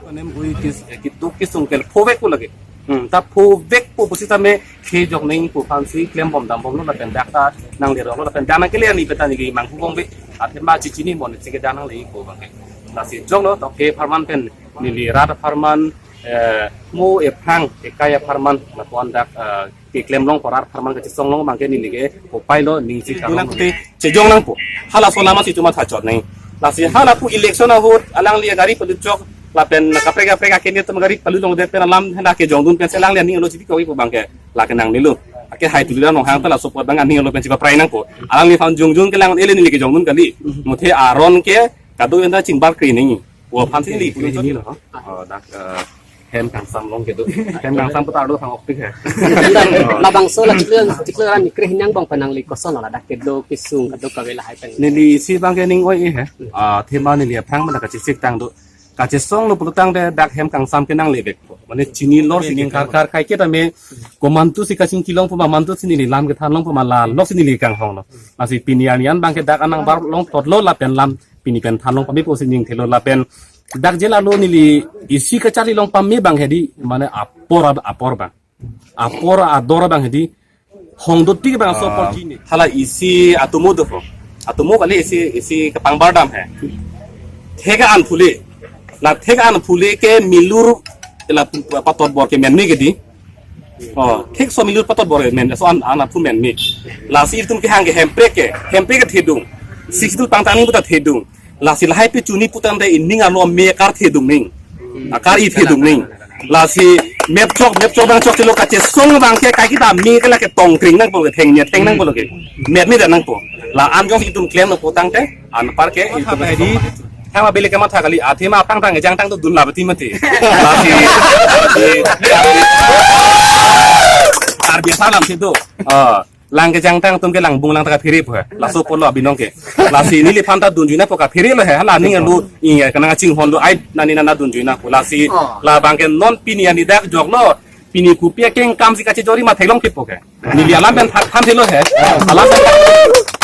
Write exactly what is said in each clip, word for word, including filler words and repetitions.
Anem ui kis, eh, kitu kisung kel phovek pu lagi. Hmm, ta phovek pu pusitame kejok neng pu aphansi klembom dambomlo lapen dak ta nangleroklo lapen dak nangkele ani petani ke manghu bom be. Athema chichinimon si ke dak nangle pu abang ke. Lasi joklo to ke apharman pen neli rat apharman, eh, mo ephrang ekai apharman lapuan dak, eh, keklem long po rat apharman kachesong long abang ke neli ke upai lo ning si kang te chejong nangpo. Halaso alam si chuma thachot neng. Lasi hala pu election ahut alangli gari palut chok lapen kaprek kaprek akeni atum gari palut longdet pen alam hena kejongdun pensi alangli aning alo chipi kopi pu abang ke lake nangnelo. Ake hai tuliram nonghang ta laso apot abang aning alo pensi paprai nangpo. Alangliphan jongjong kelang ele neli kejongdun kali. Muthe aron ke kado enda chingbar kri neng. Wa aphansi neli pu neli lo. Oh, dak, eh, hem kangsam along kedo. Hem kangsam putar do sang optik he. Labangso la chiklo chiklo ran ni krehin yang bang penang li kosong la dak kedo kisung kado kave lahai pen. Neli isi abang ke ning oi he. Ah, athema neli aphrang mana kachesik tang do. Kachesonglo pulotangte dak hem kangsam ke nanglevek po. Mane chinilor si ning kar kar kaiketa me komantu si kachingki long po ma mantu si neli lam kethan long po ma la lok si neli kanghonglo. Lasi pini arni an abang ke dak anang bar longthotlo lapen lam pini pen than long pame pusi ningthelo lapen dak jela lo neli isi kacharli long pame abang hedi mane apor ab-, apor abang. Apor ador abang hedi hong doti abang so apor jini. Hala isi atomo do ho. Atomo kali isi isi kepang bardam he. Theka an phule. La theka an phule ke milur la patot bor ke menme ke di. Oh, thekso milur patot bor men, so an, an aphu menme. Lasi itum kehang ke hemprek ke, hemprek ke thedung. Sixth Schedule pangtangning puta thedung. Lasi lahai pi chuni putangte ining arlo me akar thedung neng. Akar i thedung neng. Lasi mep chok, mep chok abang chokchelo kachesong abang ke kaiketa me ke lake tongkring nangpo ke thengnya theng nangpo ke. Mep me dan nangpo. La an jongsi itum klem nangpo tangte, anpar ke itum di. Hang abili kematha kali, athema aphrang tang kejang tang to dunla beti mati. Lasi, lasi, Karbi asalam situ. Ah, lang kejang tang atum ke langbung lang ta kaphere po he. Laso apotlo abinong ke. Lasi neliphan ta dunjui nangpo kaphere lo he. Hala ning alo ingya kanang chinghon lo ai nani nana dunjui nangpo. Lasi labang ke non pini ani dak joklo. Pini kopi akeng kam si kachejor ma theklong kipo ke. Neli alam pen thak thanthelo he. Alam pen thak.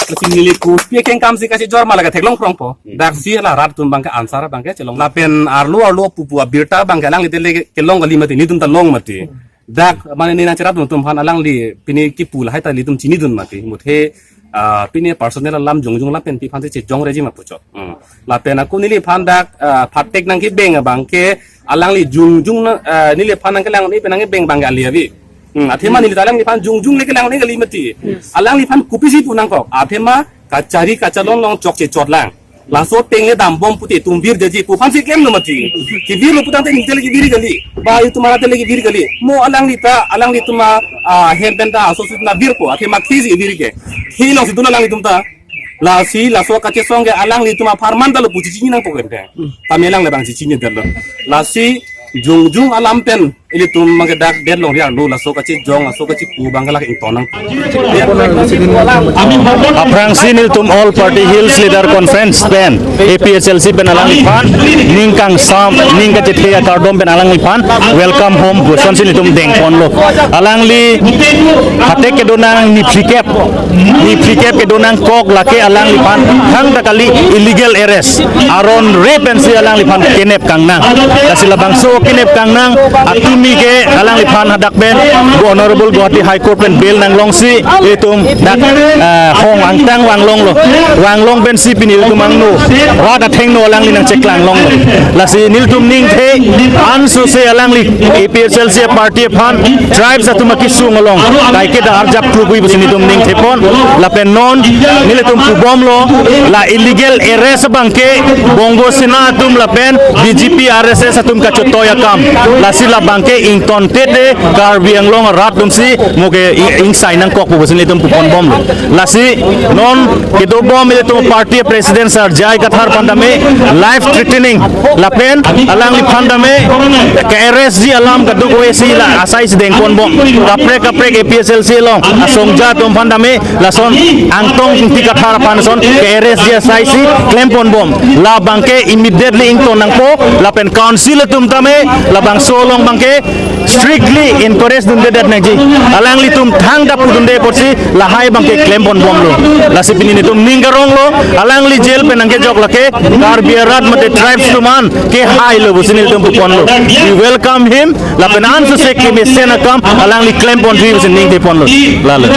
Lasi neli kopi akeng kam si kachejor ma lake theklong krongpo. Dak si la rat atum abang ke answer abang ke chelong. Lapen arlo arlo pupu abirta abang ke alangli tele kelong kali mati, netum ta long mati. Dak mane ne nangcherap atum aphan alangli pini kipu lahai ta ilitum chinidun mati. Muthe, ah, pini personal alam jongjong alam pen pi aphansi chejongreji ma puchot. Hmm. Lapen ako neliphan dak, ah, phatek nangkebeng abang ke alangli jongjong na, ah, neliphan nangkelang ne pen nangkebeng abang ke ali avi. Hmm, athema neli ta alangliphan jongjong le kelang ne kali mati. Alangliphan kopisi pu nangkok. Athema kachari kachalon along chokche chot lang. Laso ateng le dambom pute itum vir jaji pu aphansi klemlo mati. Kevirlo putangte ning tele kevir kali. Ba itum ara tele kevir kali. Mo alangli ta, alanglitum a, ah, hem pen ta aso sut na virpo. Athema khisi vir ke. Khilo si dun alanglitum ta. Lasi laso kachesong ke alanglitum apharman ta lo pu chichini nangpo ke. Tame alang labang chichini dalo. Lasi jongjong alam pen ilitum abang ke dak det longri arlo laso kachejong laso kachepu abang ke lake ington nang. Aphrangsi nelitum All Party Hills Leader Conference pen A P H L C pen alangliphan ning kangsam ning kachethe akardom pen alangliphan welcome home pu asonsi nelitum dengponlo. Alangli phatek kedo nang niphlikep niphlikep kedo nangkok lake alangliphan thangta kali illegal arrest. Aron re pensi alangliphan kenep kangnang. Lasi labangso kenep kangnang atumi ke alangliphan hadak pen Honorable Guwahati High Court pen bail nanglongsi itum dak, eh, hong angtang vanglonglo. Vanglong pensi pini itum angno rat athengno alangli nangcheklanglonglo. Lasi nelitum ningthe ansose alangli A P H L C party aphan tribes atum akesung along kaiketa arjap klubui pusi nelitum ningthepon. Lapen non nelitum pubomlo la illegal arrest abang ke Bongo Sena atum lapen B J P R S S atum kachotoi akam. Lasi labang ke ingtonte te Karbi Anglong arat atumsi mo ke ing-, ingsai nangkok pu pusi nelitum pupon bomlo. Lasi non kedobom ilitum party president sir J I Kathar aphan tame life threatening lapen alangliphan tame ke arrest ji alam kadokave si la asai si dengpon bom. Kaprek kaprek A P H L C along asongja atum aphan tame lason Angtong Ingti Kathar aphan son ke arrest ji asai si klempon bom. Labangke immediately ington nangpo lapen council atum tame labangso along abangke strictly encourage dunde det nangji. Alanglitum thangta pudunde apotsi lahai abangke klempon bomlo. Lasi pini nelitum ning karonglo, alangli jail pen nangkejok lake Karbi arat mate tribes atum an kehailo pusi nelitum puponlo. We welcome him lapen ansose kemesen akam alangli klempon thuji pusi ningtheponlo. Lalo.